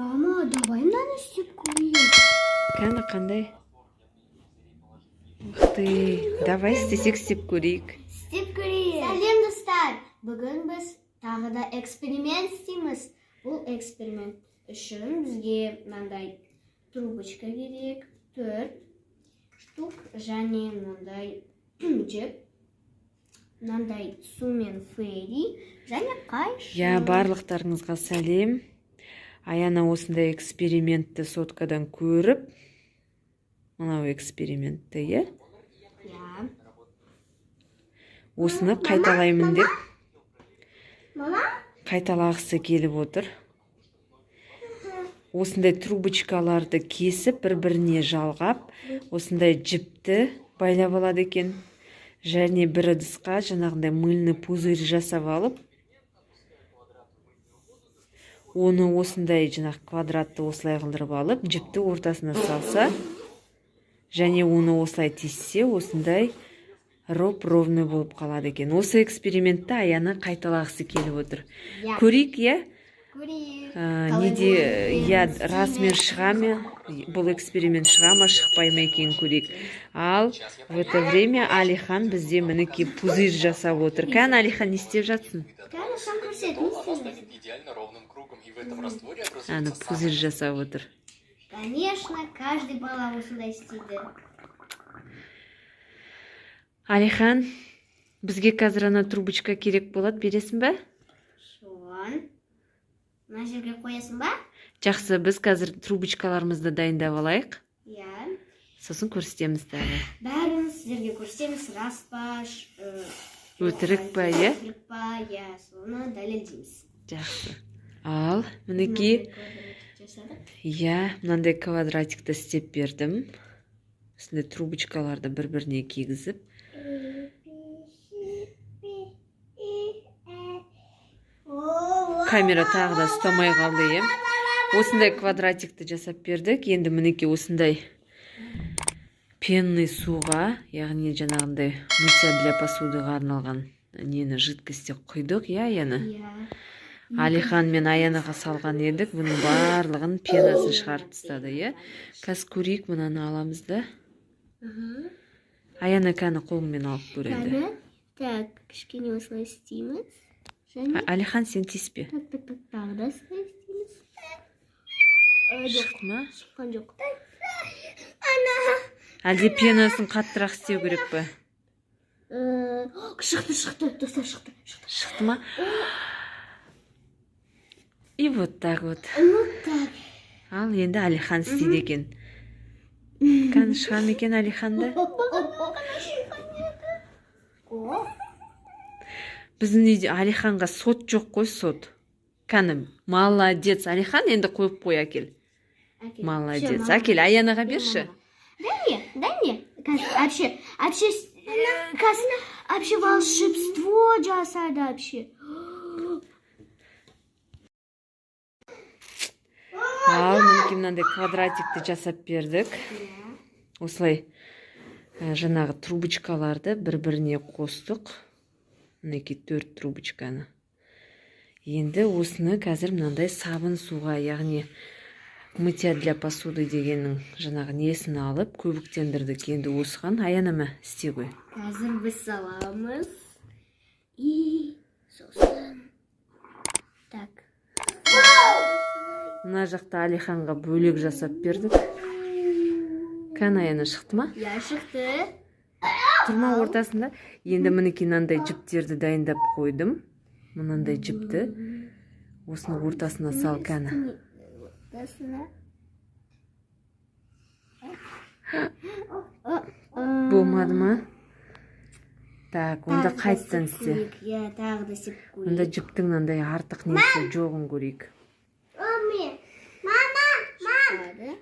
Мама, давай мынаны істеп көрейік. Кәні, қандай? Ух ты, давай істесек, істеп көрейік. Істеп көрейік. Сәлем, достар! Бүгін біз тағы да эксперимент істейміз. Бұл эксперимент үшін бізге мынандай трубочка керек, төрт штук, және мынандай жіп, мынандай су мен Фейри және қайшы. Иә, барлықтарыңызға сәлем! Аяна осындай экспериментті соткадан көріп, мынау экспериментті, иә? Иә. Осыны қайталаймын деп Мама? қайталағысы келіп отыр. Осындай трубочкаларды кесіп, бір біріне жалғап, осындай жіпті байлап алады екен және бір ыдысқа жаңағындай мыльный пузырь жасап алып, оны осындай жаңағы квадратты осылай қылдырып алып, жіпті ортасына салса және оны осылай тессе, осындай роп ровный болып қалады екен. Осы экспериментті Аяна қайталағысы келіп отыр. Иә. Көрейік, иә? Көрейік. Ә, неде, иә, расымен шыға ма бұл эксперимент, шыға ма, шықпай ма екенін көрейік. Ал в это время Алихан бізде, мінекей, пузырь жасап отыр. Кәні, Алихан, не істеп жатсың? Кәні, сен көрсет, не Он істеп станет идеально ровным кругом, и в этом растворе Әні, образуется пузырь жасап отыр. Конечно, каждый бала осындай істейді. Алихан, бізге қазір ана трубочка керек болады, бересің ба? Шон. Мына жерге қоясың ба? Жақсы, біз қазір трубочкаларымызды дайындап алайық. Иә. Сосын көрсетеміз тағы. Бәрін сіздерге көрсетеміз, рас па, Өтірік па, иә? Өтірік па, иә, соны дәлелдейміз. Жақсы, ал мінекей. Мынандай квадратик жасадық. Иә, мынандай квадратикті істеп бердім, осындай трубочкаларды бір біріне кигізіп. Камера тағы да ұстамай қалды, иә. Осындай квадратикті жасап бердік. Енді, мінекей, осындай пенный суға, яғни жаңағындай мытья для посудыға арналған нені, жидкостьті құйдық, иә, Аяна? Иә. Алихан мен Аянаға салған едік, бұның барлығын пенасын шығарып тастады, иә. Қазір көрейік, мынаны аламыз да. Аяна, кәні, қолыңмен алып көр енді. Кәні, так, кішкене осылай істейміз. Және Алихан, сен тиіспе. Так, так, так, тағы да осылай істейміз. Жоқ, Шықты ма? шыққан жоқ. Әлде пенасын қаттырақ істеу керек па? Шықты, шықты, достар, шықты, шықты. Шықты ма? И вот так вот. Ну так. Ал енді Алихан істейді екен. Кәні, шыға ма екен Алиханда? О, Біздің үйде Алиханға сот жоқ қой, сот. Кәні, молодец, Алихан, енді қойып қой, әкел. Әкел. Молодец. Всё, Әкел, Аянаға берші. Дай мне, дай мне. Қазір вообще, вообще, қазір вообще волшебство жасады вообще. Ал мінекей, мынандай квадратикті жасап бердік. Осылай жаңағы трубочкаларды бір біріне қостық, мінекей, төрт трубочканы. Енді осыны қазір мынандай сабын суға, яғни мытья для посуды дегеннің жаңағы несін алып, көбіктендірдік. Енді осыған, Аяна, мә, істей ғой. Қазір біз саламыз. И сосын. Так. Мына жақта Алиханға бөлек жасап бердік. Кәні, Аяна, шықты ма? Иә, шықты. Тұр ма ортасында? Енді, мінекей, мынандай жіптерді дайындап қойдым, мынандай жіпті. Осыны ортасына сал, кәні. Ортасына. Болмады ма? Так, онда Тағы да қайтадан істеп істе. көрейік. Иә, тағы да істеп көрейік. Онда жіптің мынандай артық несі жоғын көрейік. Шықпады.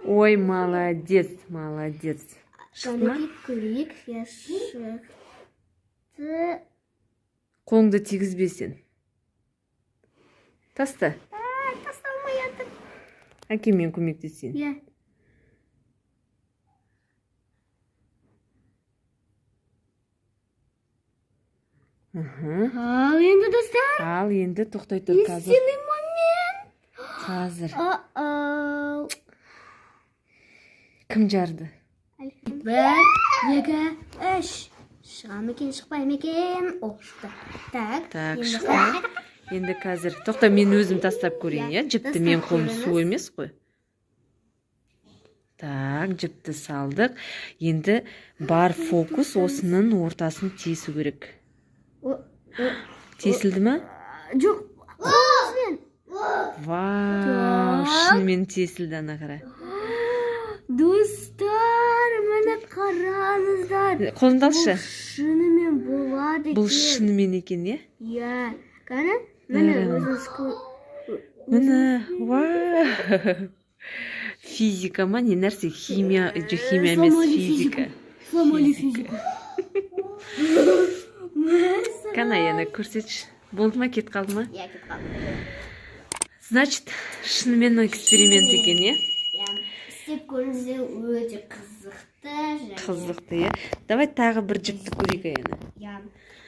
Ой, молодец, молодец! Шықты ма? Кәнекей, көрейік. Иә, шықты. Қолыңды тигізбе сен, таста. Тасталмай жатыр. Әке, мен көмектесейін. Иә. Мхм. Ал енді, достар, Ал енді тоқтай тұр қазір. истинный момент. Қазір. О-о. Кім жарды? Бір, екі, үш. Шыға ма екен, шықпай ма екен? О, шықты. Так. Так, енді шықты. Енді қазір, тоқта, мен өзім тастап көрейін, иә, жіпті. Тастап Менің қолым көріңіз. су емес қой. Так, жіпті салдық. Енді бар фокус осының ортасын тесу керек. О, о, Тесілді ма? Жоқ, қолыңызбен. Вау! Так. Шынымен тесілді, ана қара. Достар, міне, қараңыздар. Қолыңды Бұл алшы. шынымен болады Бұл екен. шынымен екен, иә. Иә, қане, міне. Бәрі. Өзіңіз Міне, вау! Физика ма, не нәрсе, химия? Жоқ, химия емес. Сломали. Физика. Сломали физику. Қана, енді көрсетші. Болды ма, кетіп қалды ма? Иә, кетіп қалды. Значит, шынымен эксперимент екен, иә. Иә, істеп көріңіздер, өте қызықты және Қызықты, иә. Давай тағы бір жіпті көрейік енді. Иә,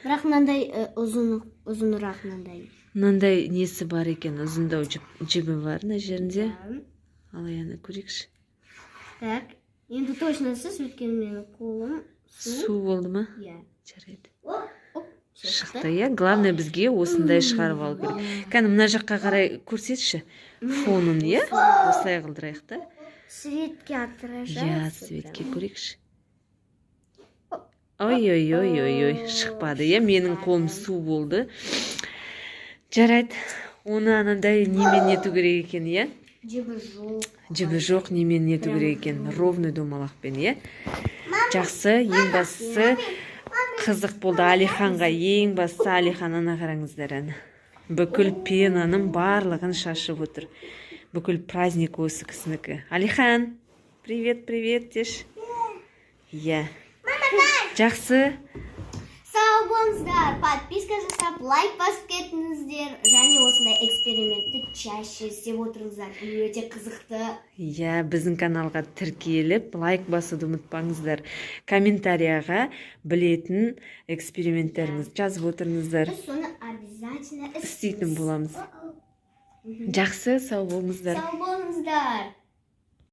бірақ мынандай ұзын, ұзынырақ мынандай. Мынандай несі бар екен, ұзындау жіп, жібі бар мына жерінде. Иә. Ал енді көрейікші. Так, енді точно сіз, өйткені менің қолым су. Су болды ма? Иә. Жарайды. Оп, оп, Шықты, иә. Главное, бізге осындай шығарып алу керек. Кәні, мына жаққа қарай көрсетші фонын, иә. Осылай қылдырайық та. Светке отражается. Иә, светке көрейікші. Ой, ой, ой, ой, ой, шықпады, иә. Менің қолым су болды. Жарайды, оны анандай немен нету керек екен, иә. Жібі жоқ. Жібі жоқ, немен нету керек екен, ровный домалақпен, иә. Жақсы, ең бастысы, қызық болды Алиханға. Ең бастысы, Алихан, ана қараңыздар, әні, бүкіл пенаның барлығын шашып отыр. Бүкіл праздник осы кісінікі. Алихан, привет, привет деші. Иә, жақсы. Сау болыңыздар, подписка жасап, лайк басып кетіңіздер және осындай экспериментті чаще істеп отырыңыздар, өте қызықты. Иә, біздің каналға тіркеліп, лайк басуды ұмытпаңыздар. Комментарияға білетін эксперименттеріңізді жазып отырыңыздар. Біз соны обязательно Істейтін боламыз. Жақсы, сау болыңыздар. Сау болыңыздар.